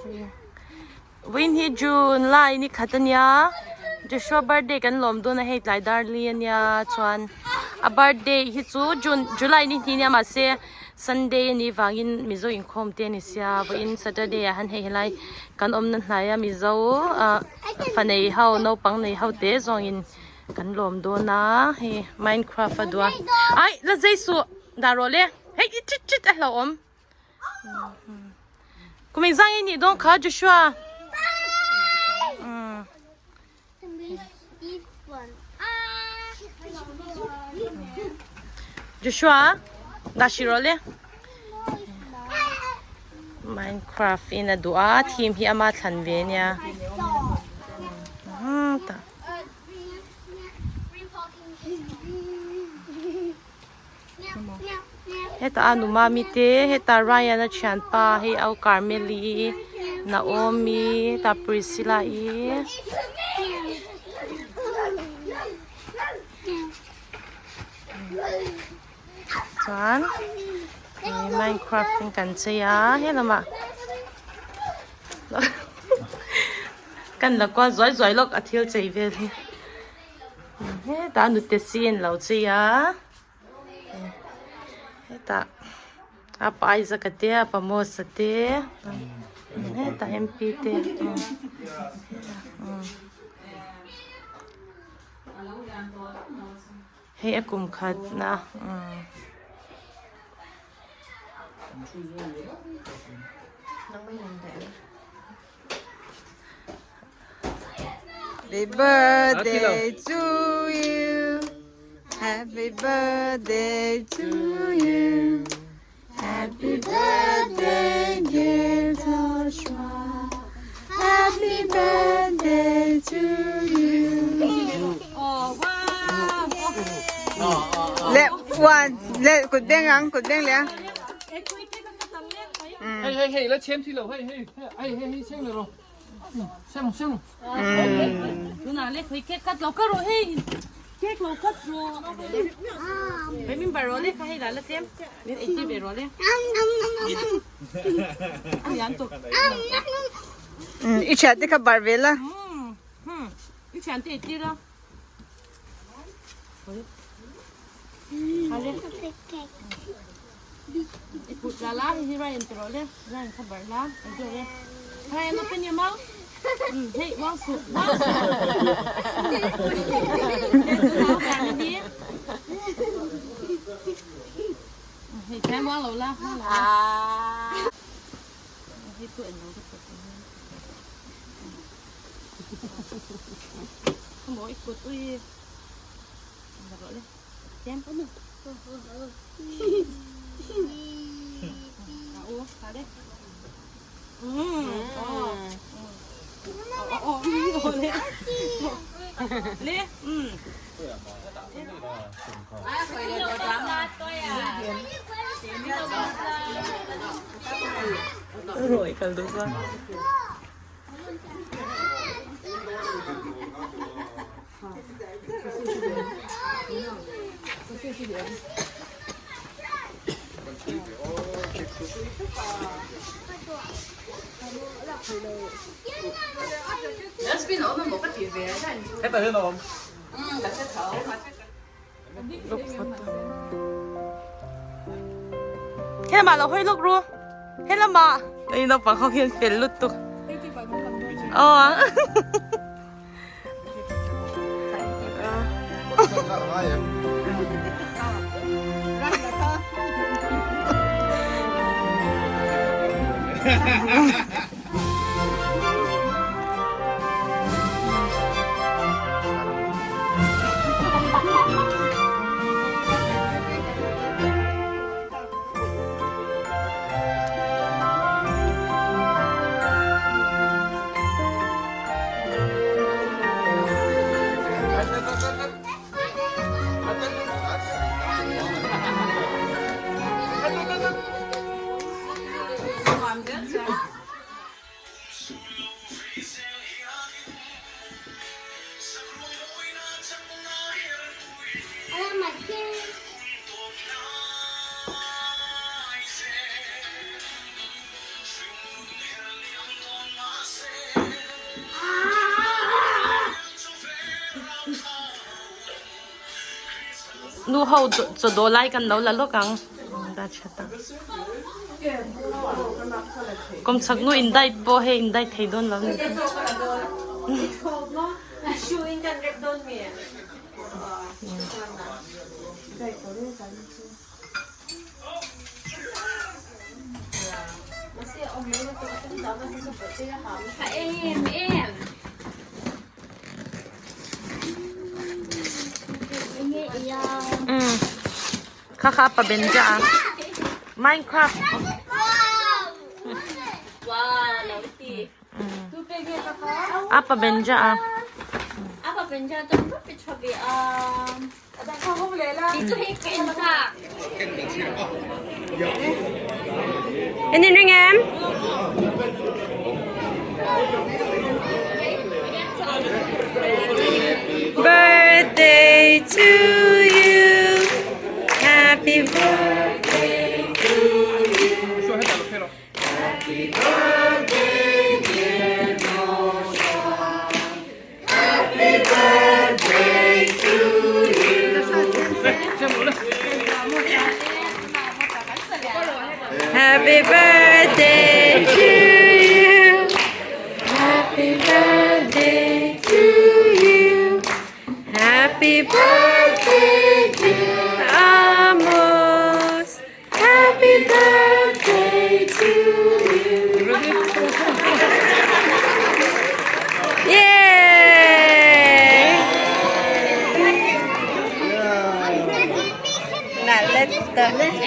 Vawiin hi June lai ni khat a nia Joshua birthday kan lawm dawn a hei tlai dar li a nia chuan a birthday hi chu June July ni hnih a nia mahse Sunday a nih vangin Mizo inkhawm te a ni sia vawiin Saturday ah han hei helai kan awmna hnaia Mizo ah fa nei ho naupang nei ho te zawngin kan lawm dawn a hei minecraft a duh a ai la zai suh dah rawh le hei i chit chit a hlauhawm. Kum engzang i nih dawn kha Joshua? Joshua, dah hrilh rawh le. Minecraft in a duh a, theme hi ama thlan ve ania. Hetah a nu mami te hetah Ryan a thianpa hei au Carmeli Naomi hetah Priscilla i chuan minecraft in kan chei a helamah kan la kual zuai zuai lawk a thil chei vel hi. Hetah nute si an lo chei a hetah a pa Isaac a te a pa Mos a te hetah mp te hei a kum khat na. Happy birthday to you Happy birthday to you Happy birthday dear Joshua Happy birthday to you Le one le kut beng ang kut beng le ang Hei hei hei la chem thi lo hei hei hei hei hei seng lo seng lo seng lo Tuna le khui cake cut lo ka ro hei cake lo cut ro Hei min bar ro le kha hei la la chem min ei ti ve ro le Ani an tuk I thian te kha bar ve la I thian te ei ti la I put la la hei hi Ryan ti rawh le Ryan kha barh la ei deuh e Ryan open your mouth hei uang suh uang suh hei tlem uang lo la uang lo la hei chu en lo ka tawp Maw i kut ui la rawh le tlem Rồi cần được rồi. Helamah lo hawi lawk ru helamah hei naupang ho hian fel lutuk aw. Nu ho chaw dawh lai kan lo la lawk ang. Dah that a. Kawmchhak nu in diet pawh hei in diet thei dawn lo ni. Kha kha pa ben ja a. Minecraft. Apa benja a. Apa benja En in ring em? Birthday to you. Happy birthday to you. Happy birthday dear Joshua. Happy birthday to you. Happy birthday to you. Happy birthday to you. Happy birthday dear Amos. Happy birthday to you. Yay! Now let's the.